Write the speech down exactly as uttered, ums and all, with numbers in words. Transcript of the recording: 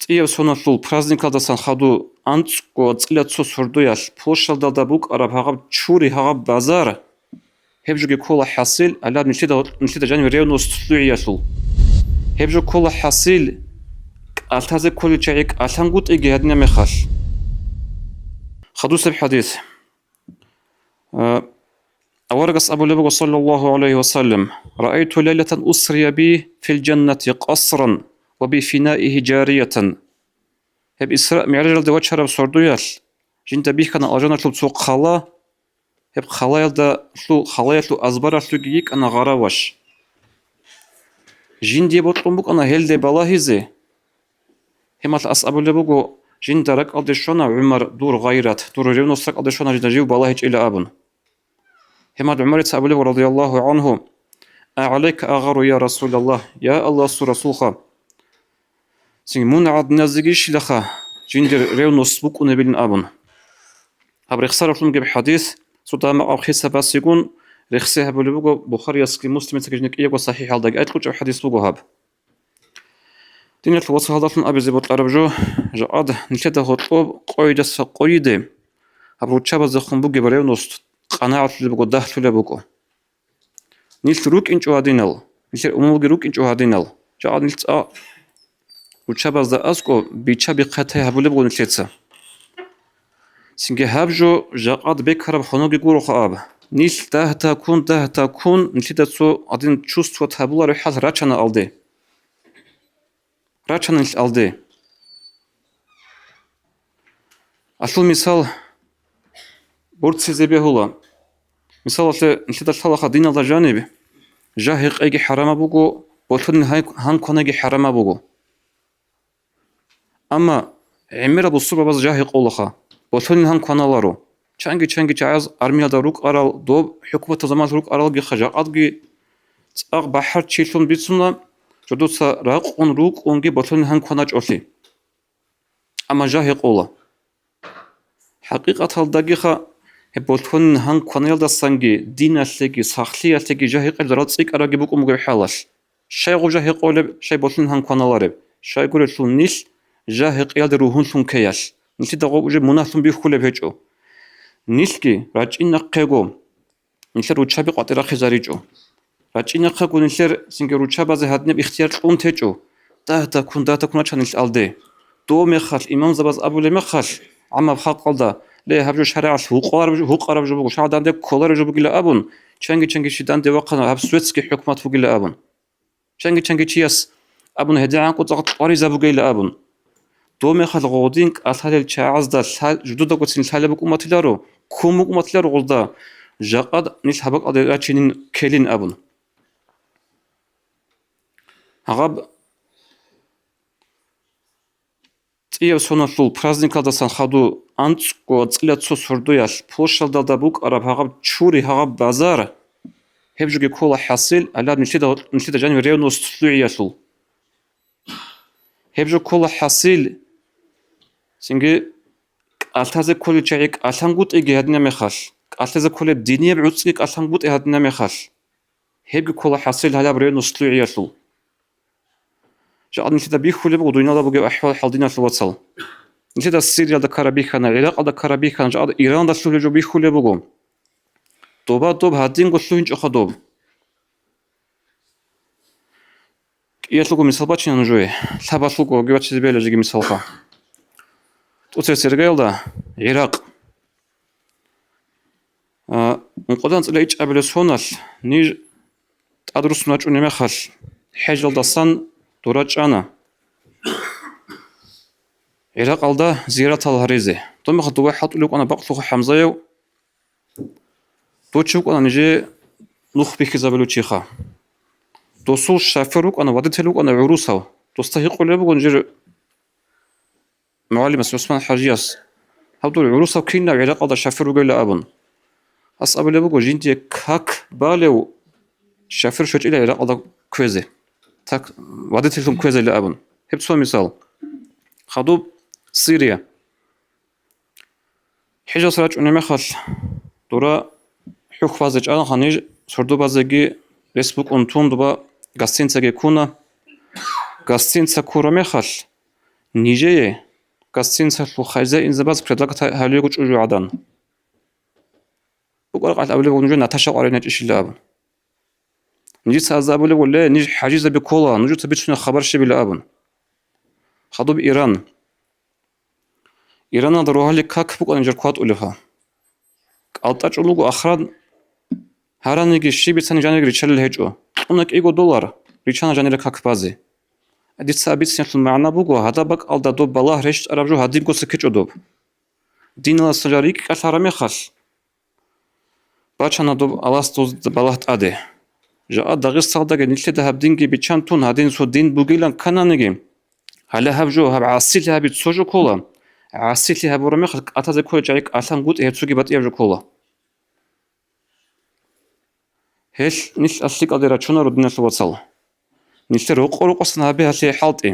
ЦӀияб соналъул праздникалдасан хадур анцӀго цӀила цо сордоялъ площадалда букӀараб гьагъаб чури, гьагъаб базар, гьеб жоги ккола хӀасил, гьалаб нилъеда, нилъеда жаниб ревность лъугӀиялъул. Гьеб жо ккола хӀасил, кӀалъазе кколел чагӀи кӀалъангутӀиги гьадинаб мехалъ. Хадусеб хӀадис. Э, аварагас абулеб буго, саллаллагьу гӀалайгьи ва саллам: «Раайту лайлатан усрия би фил жаннати къасран ва би финаигьи жариятан». Гьеб Исра МигӀражалде вачараб сордоялъ жинда бихьана алжаналъул цо хъала, гьеб хъалаялда лъу-, хъалаялъул азбаралъуги йикӀана гъара ваш. Жиндие бокьун букӀана гьелде балагьизе. Гьебмалъ ас абулеб буго, жинда ракӀалде щвана, ГӀумар, дур гъайрат, дур ревность ракӀалде щвана жинда жив балагьичӀила абун. Гьебмалъ ГӀумарица абулеб, радияллагьу гӀангьу: «А гӀалайка агъару, я Расулаллагь, я Аллагьасул Расулха, цинги мун гӀадиназегищилаха жиндир ревность букӀунебилин», – абун. Гьаб рехсаралъун гьеб хӀадис, цо дамакъаб хисабасигун, рехси гьабулеб буго, Бухариясги Муслимицаги жинда кӀиябго сахӀихӀалдаги айкьучӀаб хӀадис буго гьаб. Диналъул вацал, гьалдалъун абизе бокьараб жо, жакъад нилъеда гьоркьоб къойидаса къойиде гьаб руччабаздехун бугеб ревность къанагӀатлъулеб буго, дагьлъулеб букӀо. Нилъ рукӀинчӀо гьадинал, нилъер умумулги рукӀинчӀо гьадинал. Жакъа нилъ цӀа руччабазда аскӀоб бича-бихъатай гьабулеб буго нилъеца. Цинги гьаб жо жакъад бекараб хоноги гуроха аб. Нилъ дагьта-ккун, дагьта-ккун, нилъеда цо гьадин чувствовать гьабулареб хӀал рачана алде. Рачана нилъ алде. Алъул мисал борцизе бегьула. Мисалалъе, нилъеда лъалаха диналда жаниб, жагьи-къайги хӀарамаб буго, болъонил гьай-, гьанкванаги хӀарамаб буго. Амма гӀемерал бусурбабаз жагьи къолаха, болъонил гьанкваналаро. Чанги-чанги чагӀаз армиялда рукӀарал, доб хӀукуматаб заманалъ рукӀаралгиха, жакъадги цӀакъ бахӀарчилъун бицуна, жодоца ракъун рукӀунги болъонил гьанкваначӀолъи. Амма жагьи къола. ХӀакъикъаталдагиха гьеб болъонил гьанкваналдасанги, диналъеги, сахлъиялъеги жагьи къайб зарал цӀикӀкӀарабги букӀун бугеб хӀалалъ. Щай гъуб жагьи къолеб, щай болъонил гьанкваналареб? Щайгурелъул нилъ жагьи къиялде ругьунлъун ккеялъ, нилъеда гъоб уже мунагьлъун бихьулеб гьечӀо. Нилъги рачӀинахъего, нилъер руччаби къватӀирахъизаричӀо. РачӀинахъего нилъер цинги руччабазе гьадинаб ихтияр кьун течӀо. Дагьта-ккун, дагьта-ккун рачана нилъ алде. Дов мехалъ, имамзабаз абулеб мехалъ, гӀаммаб халкъалда, ле, гьаб жо шаригӀалъ гьукъараб жо, гьукъараб жо буго, шагьаралда данде кколареб жо бугила абун, чанги-чанги чи данде вахъана, гьаб светский хӀукумат бугила абун. Чанги-чанги чияс абун, гьедигӀанкъо цӀакъ кьваризабугейила абун. Дов мехалъ гъодин кӀалъалел чагӀазда лъа-, жудудагоцин лъалеб букӀун батиларо, ккун букӀун батиларо гъозда, жакъад нилъ гьаб бакӀалде рачинин ккелин абун. Гьаб цӀияб соналъул праздникалдасан хадур анцӀго цӀила цо сордоялъ площадалда букӀараб гьагъаб чури, гьагъаб базар, гьеб жоги ккола хӀасил, гьалаб нилъеда, нилъеда жаниб ревность лъугӀиялъул. Гьеб жо ккола хӀасил, цинги кӀалъазе кколел чагӀи кӀалъангутӀиги гьадинаб мехалъ, кӀалъазе кколеб динияб гӀуцӀги кӀалъангутӀи гьадинаб мехалъ, гьебги ккола хӀасил гьалаб ревность лъугӀиялъул. Жакъа нилъеда бихьулеб буго дуниялда бугеб ахӀвал-хӀал, диналъул вацал. Нилъеда Сириялда ккараб бихьана, ГӀиракъалда ккараб бихьана, жакъа Иранда лъугьулеб жо бихьулеб буго. Доба доб гьадинго лъугьинчӀоха доб. КӀиялъулго мисал бачина нужее, лъабалъулго гьоги бачизе бегьила жеги мисалха. ТӀоцебесеб иргаялда ГӀиракъ. А, ункъоялда анцӀила ичӀабилеб соналъ ниж тӀадруссун рачӀунеб мехалъ, хӀежалдасан дур рачӀана ГӀиракъалда зияратал гьаризе. Доб мехалъ дова хӀалтӀулев вукӀана бакълъухъа ХӀамзаев. Дов чи вукӀана нижее нух бихьизабулев чиха. Досул шофер вукӀана, водитель вукӀана гӀурусав. Досда гьикъулеб буго нижер мугӀалимас ГӀусман ХӀажияс, гьаб дур гӀурусав кинав ГӀиракъалда шофер вугевила абун. Гьас абулеб буго, жиндие как балев шофер щвечӀила ГӀиракъалда кквезе, так, водительлъун кквезейила абун. Гьеб цо мисал. Хадуб Сирия. ХӀежалъ рачӀунеб мехалъ, дура хӀухь базе чӀана гьанир, сордо базеги рес букӀун тун, дуба гостинцаги ккуна. Гостинца ккураб мехалъ, Нижее гостиницалъул хозяинзабаз предлагать гьа-, гьалиего чӀужугӀадан. БукӀарахъалъ абулеб нужее Наташа къваригӀинчӀищила абун. Нижеца азда абулеб, ле, ниж хӀажизаби ккола, нужеца бицунеб хабар щибила абун. Хадуб Иран. Иранада рогьалил как букӀана жер кватӀулеб гьа. КӀалтӀа чӀун буго охран гьараниги, щиб бицани жанириги риччалел гьечӀо. Кьуна кӀиго доллар, риччана жанира как базе. Дица абициналъул магӀна буго, гьадаб бакӀалда доб балагь рещтӀараб жо гьадинго цеке чӀо доб. Диналъул жал рикӀкӀалъараб мехалъ, бачана доб алас дузда балагь тӀаде. Жакъа Дагъисталдаги нилъеда гьаб динги биччан тун, гьадин цо дин бугилан ккананиги, гьале гьаб жо, гьаб гӀасилъи гьаби цо жо ккола, гӀасилъи гьабураб мехалъ кӀатазе кколел чагӀи кӀалъан гутӀи, гьецоги батӀияб жо ккола. Гьелъ нилъ алъикӀалде рачунаро, диналъул вацал. Нилъер рокъо-рокъосан гьабе гьалъие хӀалтӀи.